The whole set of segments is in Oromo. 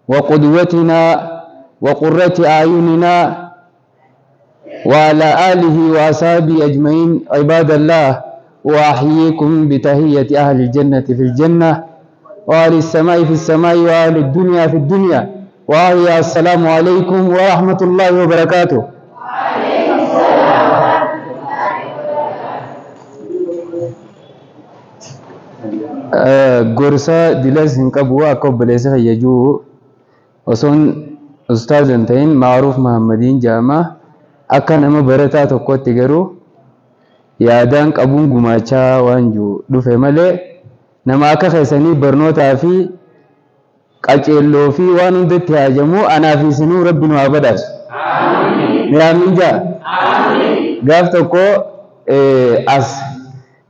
وقدوتنا وقرة أعيننا وعلى آله وأصحابه أجمعين. عباد الله، وأحييكم بتحية أهل الجنة في الجنة وأهل السماء في السماء وأهل الدنيا في الدنيا، وهي السلام عليكم ورحمة الله وبركاته. وعليكم السلام ورحمة الله وبركاته. Gorsa dilas hin qabu. Akka obboleessa fayyajuu osoon ustaaz hin ta'in Maaruuf Mahammadiin jedhama. Akka nama barataa tokkotti garuu yaadaan qabuun gumaachaa waan jiru dhufe malee nama akka keessanii barnootaa fi qaceelloo fi waan hundatti haajamu anaa fi isinuu rabbi nu haa badhaasu. Amiin jaa. Gaaf tokko as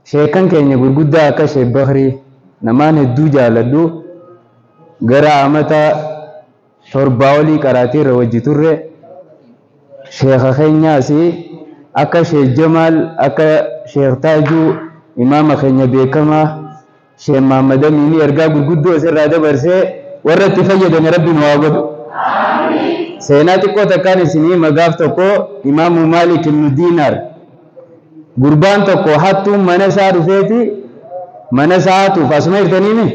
sheekan keenya gurguddaa akka Sheek Bakrii namaan hedduu jaaladhu, gara amata 7 olii qaraatii irra wajji turre, sheeka keenyaas akka Sheek Jamaal, akka Sheek Taajuu, imaama keenya beekamaa Sheek Mahammad Amiinii ergaa gurguddoo asirraa dabarsee warra itti fayyadame rabbi nu haa godhu. Seenaa xiqqoo takkaan isinii magaaf tokko Imaamu Maalik ibnu Diinaar gurbaan tokko hattuun mana isaa dhufeeti mana isaa hatuuf asuma jirtaniimi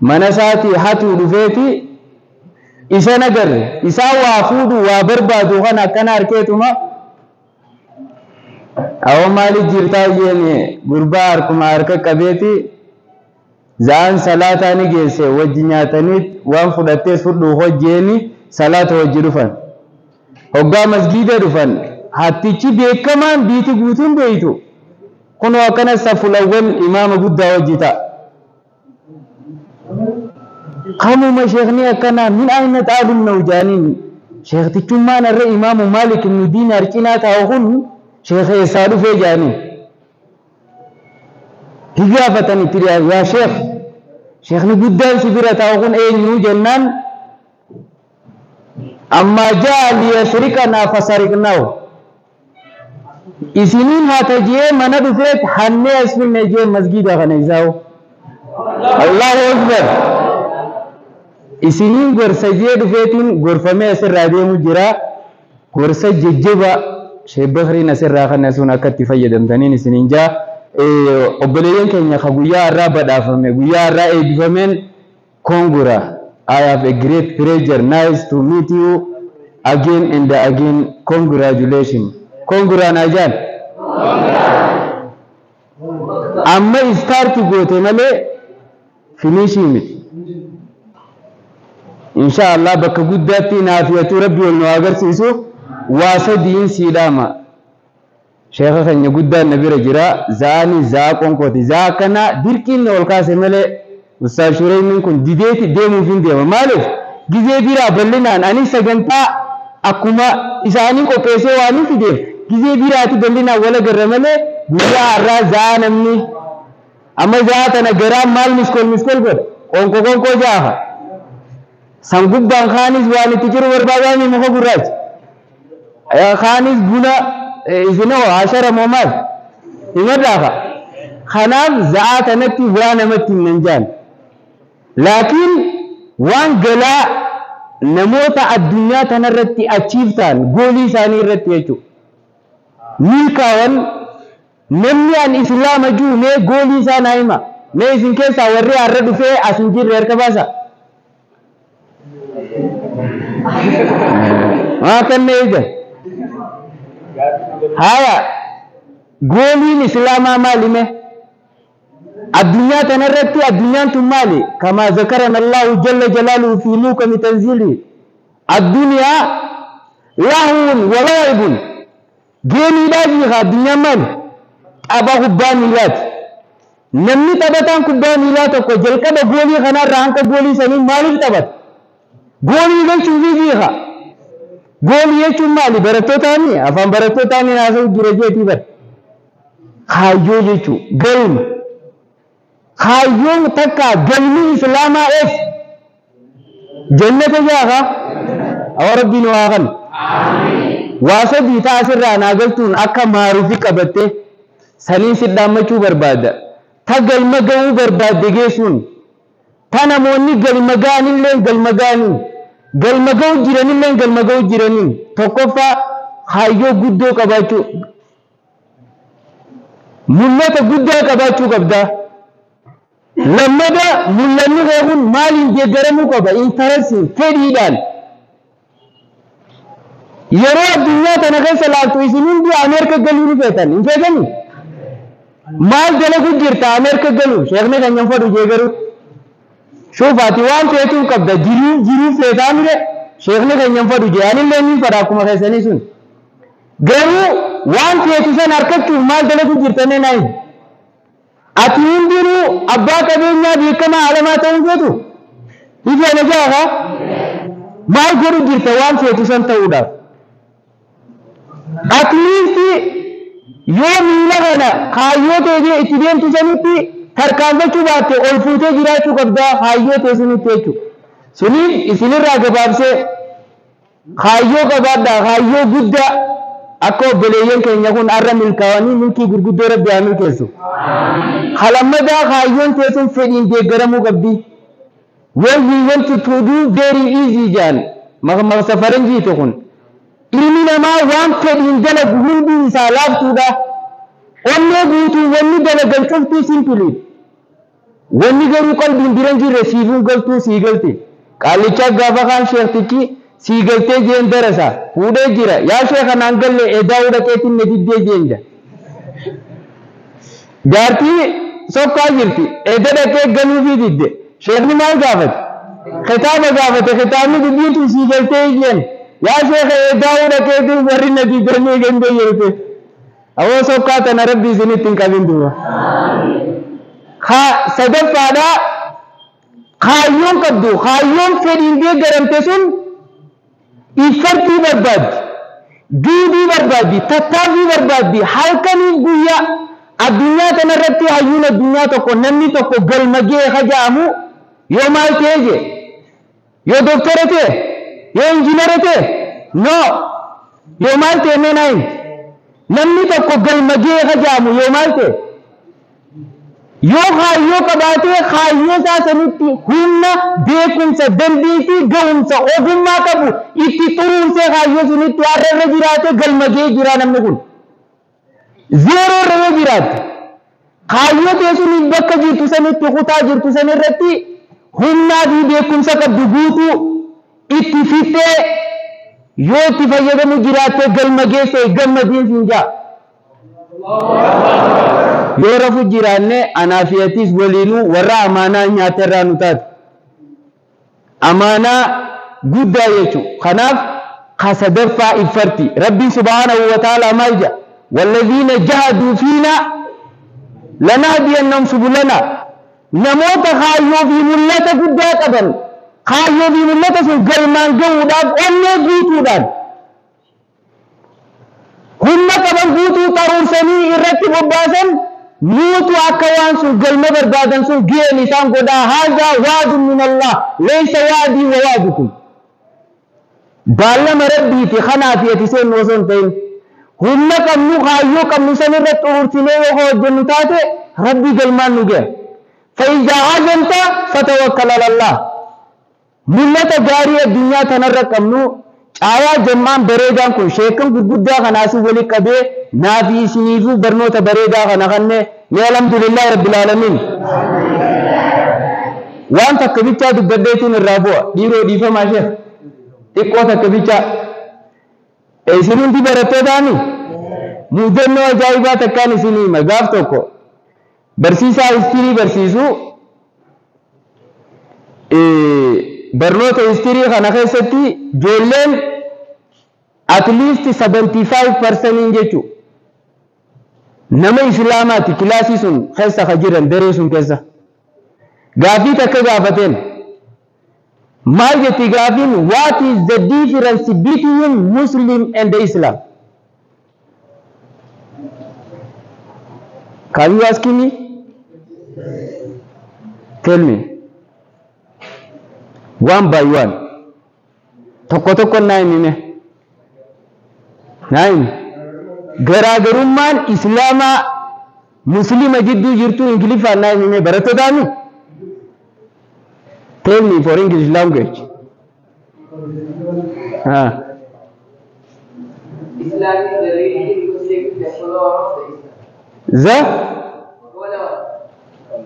mana isaatii hatuu dhufeeti isa nagarre isaa waa fuudhu waa barbaadu kan akkana harkeetuma awwa maaliif jirtaa jeeni gurbaa harkuma harka qabeeti za'aan salaataa ni geesse wajji nyaatanii waan fudhattees fudhuu hojjeeni salaata wajji dhufan. Hoggaa masgiida dhufan hattichi beekamaan biiti guutuun beeytu kunoo akkana safulawwan imaama guddaa wajji ta'a. Kamuma sheekni akkanaa min ayna xaalumna jaaniin sheektichummaan irra Imaamu Maalik ibnu Diinaar cinaa taa'u kun sheeka eessaa dhufee jaaniin. Higaafatan itti dhiyaatu, yaa sheekh, sheekni guddaan si bira taa'u kun eenyu jennaan ammaa jaa liyasriqanaa fasariqnaahu. Isiniin haa tajiyee mana dhufeet hannee as finne jee masgiida kana isaa'u. Allahu Akbar. Isiniin gorsa jee dhufeetiin gorfamee asirraa deemu jira. Gorsa jajjaba Sheek Bakriin asirraa kana sun akka itti fayyadamtaniin isiniin jaa. Obboleeyyan keenya ka guyyaa har'aa badhaafame guyyaa har'aa eebbifameen congra. I have a great pleasure. Nice to meet you again and again. Congratulations. Congra naajaan. Amma start goote malee finishii miti. Insha Allah bakka guddaatti naafiyatu rabbi wal nu agarsiisu waa sadiin sii dhaama. Sheeka keenya guddaan na bira jira. Za'anii za'a qonqooti. Za'a kana dirqiin ol kaase malee Ustaaz Shureymiin kun dideeti deemuuf hin deema. Maaliif? Gizee biraa bal'inaan ani sagantaa akkuma isaanii qopheessee waan hin fideef gizee biraati bal'inaan wal agarra malee guyyaa har'aa za'a namni amma za'a tana garaan maal miskool miskool godha qonqo qonqoo jaafa. San gubbaan kaanis waan itti jiru barbaadame muka gurraacha. Kaanis buna isinoo ashara moo maal himadhaafa. Kanaaf za'a tanatti waa namatti hin jaan. Laakiin waan galaa namoota addunyaa tanarratti achiif ta'an goolii isaanii irratti jechuudha. Milkaa'an namni an islaama jiru mee goolii isaa naa hima. Mee isin keessaa warri har'a dhufee as hin jirre harka baasa. Maa kan eegan. Haya gooliin islaamaa maali mee? Addunyaa tanarratti addunyaan tun maali? Kamaa zakarana Allahu jalla jalaaluhu fi muukami tanziilihi. Addunyaa lahuun wa laa'ibun. Geemiidhaa jiika addunyaan maali? Tapha kubbaa miilaati. Namni taphataan kubbaa miilaa tokko jalqaba goolii kanarraa hanga goolii sanii maaliif taphata? Goolii galchuufii jiika. Goolii jechuun maali? Barattootaani afaan barattootaani haasa'u jira jeetii bara. Kaayyoo jechuun galma. Kaayyoon takka galmi islaamaa eessa? Jannata jaafa? Awa rabbiin waa kan. Waa sadii ta'a asirraa naa galtuun akka maaruufi qabattee saniin si dhaammachuu barbaada. Ta galma ga'uu barbaadde geessuun Ta namoonni galma ga'anillee galma ga'aniin, galma ga'u jiranillee galma ga'u jiraniin. Tokkoffaa, kaayyoo guddoo qabaachuu, mul'ata guddaa qabaachuu qabda. Lammada, mul'anni kee kun maaliin deeggaramuu qaba? Interestiin, fedhiidhaan. Yeroo addunyaa tana keessa laaltu, isin hundi Ameerika galuu ni feetan, hin feetanii? Maal dalagu jirta Ameerika galuu? Sheekni kan hin fedhu jee garuu. Shuufaati waan feetuu qabda, jiruu jiruu feetaa mire. Sheekni kan hin fedhu jee, anillee ni fedha akkuma keessanii sun. Garuu waan feetu san argachuuf maal dalagu jirta mee naayin? Ati hundinuu abbaa qabeenyaa beekamaa alamaa ta'uu feetu? Ifeena jaaha? Maal godhu jirta waan feetu san ta'uudhaaf? At least yoo miila kana kaayyoo ta'e itti deemtu sanitti tarkaanfachuu baatte, ol fuutee jiraachuu qabdaa kaayyoo ta'e sanitti jechuudha. Suniif isinirraa gabaabsee, kaayyoo qabaadhaa, kaayyoo guddaa akka obboleeyyan keenya kun har'a milkaa'anii milkii gurguddoo Rabbi haa milkeessu. Halammadaa, kaayyoon ta'e sun fedhiin deeggaramuu qabdi. When we want to do very easy jaan maqsa faranjiiti kun. Ilmi namaa waan fedhiin dalagu hundi isaa laaftuudha. Onnee guutuu wanni dalagan cuftuu simple. Wanni garuu qalbiin bira hin jirre siifuun galtuu sii galti. Qaallichaa gaafa kaan sheektichi sii galtee jeen darasa fuudhee jira. Yaa sheeka, naan galle, edaa'uu dhaqeetiin na diddee jeen jira. Jaartii sokkaa jirti, eda dhaqee galuufii didde. Sheekni maal gaafate? Kitaaba gaafate. Kitaabni dubbiitu sii galtee jeen. Yaa sheeka, edaa'uu dhaqeetiin warri na diddanii gandee jirte. Awoo, sokkaa tana Rabbi isinitti hin qabin duuba. Ka sadaffaadhaa, kaayyoon qabdu, kaayyoon fedhiin deeggaramte sun effortii barbaaddi, duudii barbaaddi, tattaaffii barbaaddi, halkaniif guyyaa. Addunyaa kanarratti hayyuun addunyaa tokko, namni tokko galma ga'e haja'amu yoo maal ta'e je? Yoo doktara ta'e? Yoo injiinara ta'e? No. Yoo maal ta'e mee naayin? Namni tokko galma ga'e haja'amu yoo maal ta'e? Yoo kaayyoo qabaatee kaayyoo isaa sanitti humna, beekumsa, dandeettii, ga'umsa, ogummaa qabu itti xuruursee kaayyoo sunitti har'a irra jiraatee galma ga'ee jira namni kun. Zero irra yoo jiraatte, kaayyoo ta'e suniif bakka jirtu sanitti, kutaa jirtu san irratti humnaa fi beekumsa qabdu guutuu itti fixee yoo itti fayyadamu jiraatte galma geesse, gammadiin siin jaa. Yoo rafu jiraanne, anaa fi atis waliinuu warra amaanaa nyaata irraa nu taate. Amaanaa guddaa jechuudha. Kanaaf ka sadaffaa efforti. Rabbiin subhaanahu wa ta'ala maal jedha? والذين جاهدوا فينا لنهدينهم سبلنا. Namoota kaayyoo fi mul'ata guddaa qaban, kaayyoo fi mul'ata sun galmaan gahuudhaaf onnee guutuudhaan humna qaban guutuu qaruursanii irratti bobbaasan, nuutu akka waan sun galma barbaadan sun ga'een isaan godhaa. هذا وعد من الله ليس وعدي ووعدكم. Baallama Rabbiiti kanaa fi ati seennu osoo hin ta'in, humna qabnu kaayyoo qabnu san irratti xuruursinee yoo hojjennu taate, Rabbi galmaan nu ga'a. فإذا عزمت فتوكل على الله. Mul'ata gaarii addunyaa tanarra qabnu, caayaa jammaan bareedaan kun sheekan gurguddaa kanaasii wali qabee naafi isiniifuu barnoota bareedaa kana kanne mee الحمد لله رب العالمين. Waan takka bichaa dubbadheetiin irraa bu'a. Dhiiroo, dhiifamaa, sheek, xiqqoo takka bichaa. Isin hundi barattootaani mudannoo ajaa'ibaa takkaan isinii hima. Gaaf tokko barsiisaa history barsiisu, barnoota history kana keessatti ijoolleen at least 75% jechuudha nama islaamaati kilaasii sun keessa ka jiran, daree sun keessa. Gaafii takka gaafateen. Maal jetti gaafiin? What is the difference between Muslim and the Islam? Can you ask me? Tell me one by one. Tokko tokko naa himime, naa himi. Garaagarummaan islaamaa muslima jidduu jirtu ingiliffaan naa himime, barattootaami. Tell me for English language. Ah. Islam is the religion Muslim, the follower of the Islam. The? Follower.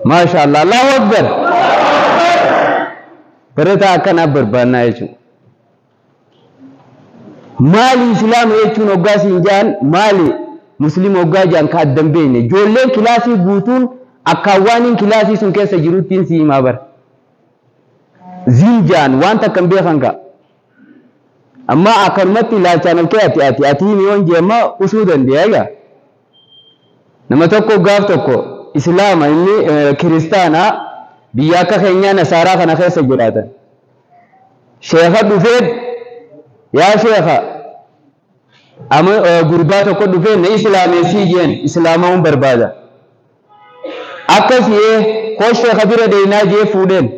MashaAllah. Allahu Akbar. Barataa akkanaa barbaannaa jechuudha. Maali Islaama jechuun hoggaa siin jaan, maali Musliima hoggaa jaan ka addan beekne. Ijoolleen kilaasii guutuun akkaawwaaniin kilaasii sun keessa jiruttiin si himaa bara. Ziin jaan waan takka hin beekan ka'a. Amma akkanumatti ilaalchaan ol kee ati ati ati himi yoon jee amma usuu dandeenya egaa. Nama tokko gaaf tokko Islaama inni kiristaanaa biyya akka keenyaa nasaaraa kana keessa jiraatan. Sheekha dhufee yaa sheekha ama gurbaa tokko dhufee na islaameessii jeen islaama'uun barbaada. Akkasii koo sheekha bira deemnaa jee fuudheen.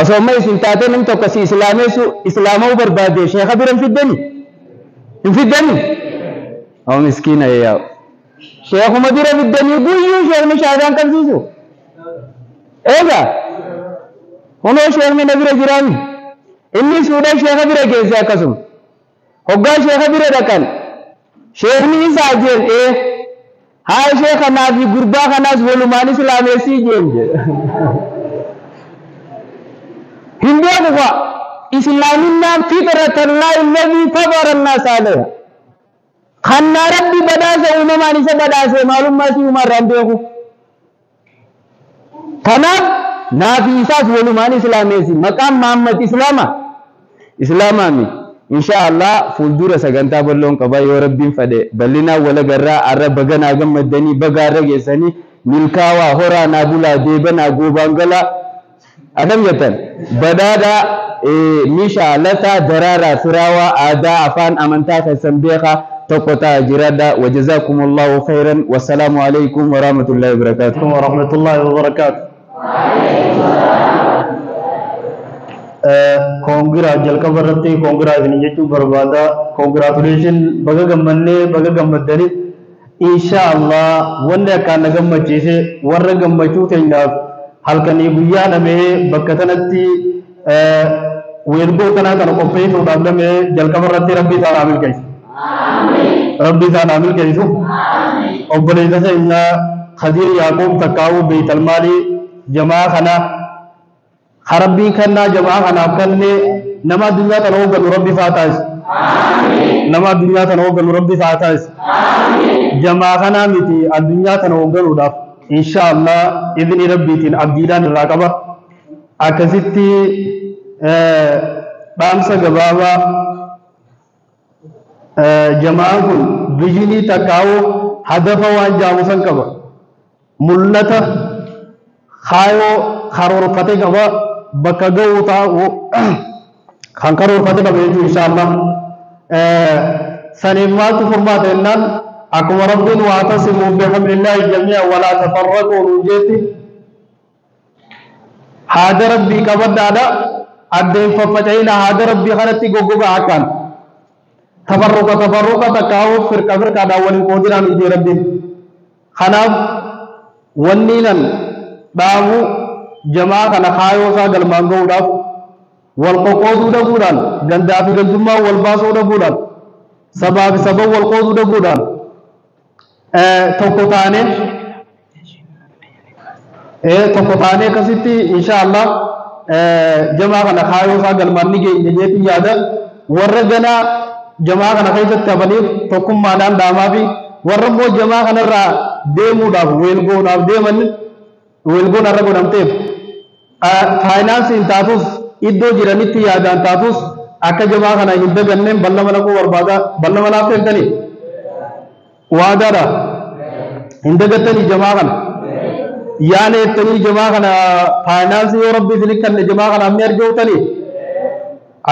Osoo amma isin taatee namni tokko si islaameessu islaama'uu barbaade sheekha bira hin fiddani? Hin fiddani? Oo miskiina yaa'u. Sheekuma bira fiddanii guyyuu sheekni shaadaan qabsiisu. Egaa kunoo sheekni na bira jiraami. Inni suudhaan sheeka bira geesse akkasuma. Hoggaa sheeka bira dhaqan sheekni isaa jeen haa sheeka naa fi gurbaa kanaas walumaan islaameessii jeen jedha. Hin beeku kwa islaaminaan fitratallahi alladhii fatara annaasa alayha. Kannaa rabbi badhaasa uumamaan isa badhaase maalummaa si uumaa irraa hin beeku. Kanaaf naafi isaas walumaan islaameessi. Maqaan Muhammad Islaama. Islaamaami. Insha Allah fuuldura sagantaa bal'oon qaba yoo rabbiin fedhe bal'inaan wal agarraa arra baganaa gammaddanii baga arra geessanii milkaawaa horaa naa bulaa deebanaa goobaan galaa akkam jettan badhaadhaa mishaa lataa daraaraa firaawaa aadaa afaan amantaa keessan beekaa tokko ta'a jiraadha. Wajazakumullahu khairan. Wassalaamu alaikum warahmatullahi wabarakatuh. Warahmatullahi wabarakatuh. Congra jalqaba irratti congra isin jechuu barbaada. Congratulation, baga gammannee baga gammaddanii. Insha Allah wanni akkaan na gammachiise warra gammachuu teenyaaf halkanii guyyaa dhamee bakka tanatti weelgoo kanaa kana qopheessuudhaaf dhamee jalqaba irratti rabbi isaan haa milkeessu. Rabbi isaan haa milkeessu. Obboleessa keenya Khadiir Yaaqoob Takkaa'uu Beeytalmaalii jamaa kana Rabbiin kennaa jamaa kanaaf kennee nama addunyaa tana hoogganu rabbi isaa taasisu. Nama addunyaa tana hoogganu rabbi isaa taasisu. Jamaa kanaa miti addunyaa tana hoogganuudhaaf insha Allah idni rabbiitiin abdiidhaan irraa qaba. Akkasitti dhaamsa gabaabaa jamaan kun vision takkaa'uu hadafa waan jaamu san qaba. Mul'ata kaayoo karoorfate qaba bakka ga'uu taa'u kan karoorfate qaba jechuun insha Allah. Saniif maaltu furmaata jennaan akkuma rabbiin واعتصموا بحبل الله جميعا ولا تفرقوا nuun jeetti haada rabbii qabaddaadha addeen faffaca'ina haada rabbii kanatti goggoga akkaan tafarruqa tafarruqa takkaa'uu firqa firqaadhaan waliin qoodinaan nuti rabbiin. Kanaaf wanni nan dhaamu jamaa kana kaayoo isaa galmaan ga'uudhaaf wal qoqqooduu dhabuudhaan gandaa fi gandummaa wal baasuu dhabuudhaan sabaa fi saba wal qooduu dhabuudhaan tokko taanee akkasitti insha Allah jamaa kana kaayoo isaa galmaan ni geenya jeetiin yaada. Warra ganaa jamaa kana keessatti hafaniif tokkummaadhaan dhaamaa fi warra immoo jamaa kanarraa deemuudhaaf weelgoodhaaf deeman weelgoon har'a godhamteef faayinaansiin taatus iddoo jiranitti yaadaan taatus akka jamaa kana hin daganneen ballama naquu barbaada. Ballama naaf seentanii waadaadha hin dagattanii jamaa kana yaana jettanii jamaa kana faayinaansii yoo rabbi isin kanne jamaa kanaaf ni arjootanii.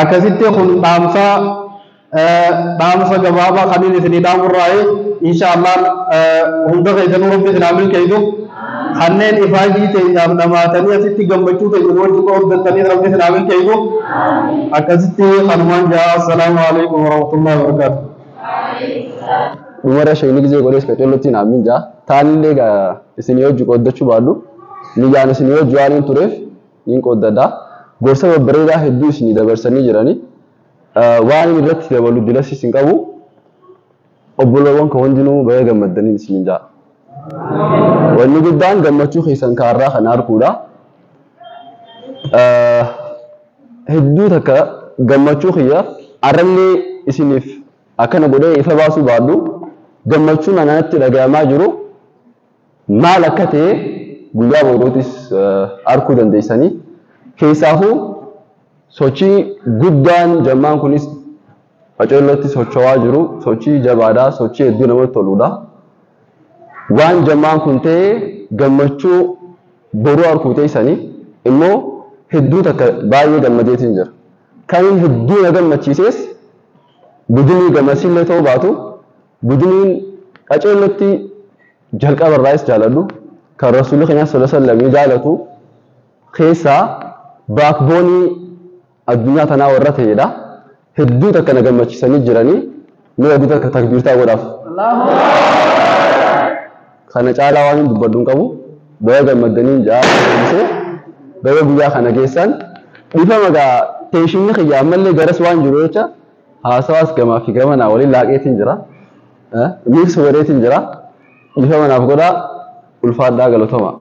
Akkasitti kun dhaamsa dhaamsa gabaabaa kaniin isinii dhaamurraa'ee insha Allah hunda keessanuu rabbi isin haa milkeessu. Kanneen ifaajii teenyaaf dhamaatanii asitti gammachuu teenya wajji qooddatanii rabbi isin haa milkeessu. Akkasitti kanumaan jaa. Assalaamu alaikum warahmatullahi wabarakaatuh. Umara shayni gizee godhees qacellotti naaf minjaa. Taanillee egaa isinii hojii qooddachuu baadhu. Niyyaan isinii hojii waan hin tureef Niin qooddadha. Gorsa babbareedaa hedduu isinii dabarsanii jiranii. Waan inni irratti dabalu dilas isin qabu. Obboleewwan koo hundinuu baga gammaddaniin isiniin ja'a. Wanni guddaan gammachuu keessan kaarraa kana arguudha. Hedduu takka gammachuu kiyya arrabni isiniif akkana godhee ifa baasuu baadhu gammachuun anatti dhagayamaa jiru maal akka ta'e guyyaa boruutis arguu dandeessanii. Keessaafuu sochii guddaan jammaan kunis qaceellootti socho'aa jiru sochii jabaadha, sochii hedduu namatti toludha. Waan jammaan kun ta'e gammachuu boruu arguu teessanii immoo hedduu takka baay'ee gammadeetiin jira. Kan hedduu na gammachiises budinii gamasiillee ta'uu baatu budiniin qaceellootti jalqaba irraayis jaaladhu kan rasuulli keenya sallallahu alaihi wasallam jaalatu keessaa baakboonii addunyaa tanaa warra ta'edha. Hedduu takka na gammachiisanii jiranii mee hedduu takka takbiirtaa godhaaf. Kana caalaa waan hin dubbadhu hin qabu. Baga gammaddaniin ja'a baga guyyaa kana geessan dhiifama gaa teeshinni kiyya ammallee garas waan jiru jecha haasawaas gamaa fi gamanaa waliin laaqeetiin jira. Miiksa godheetiin jira. Dhiifama naaf godhaa ulfaadhaa galatoomaa.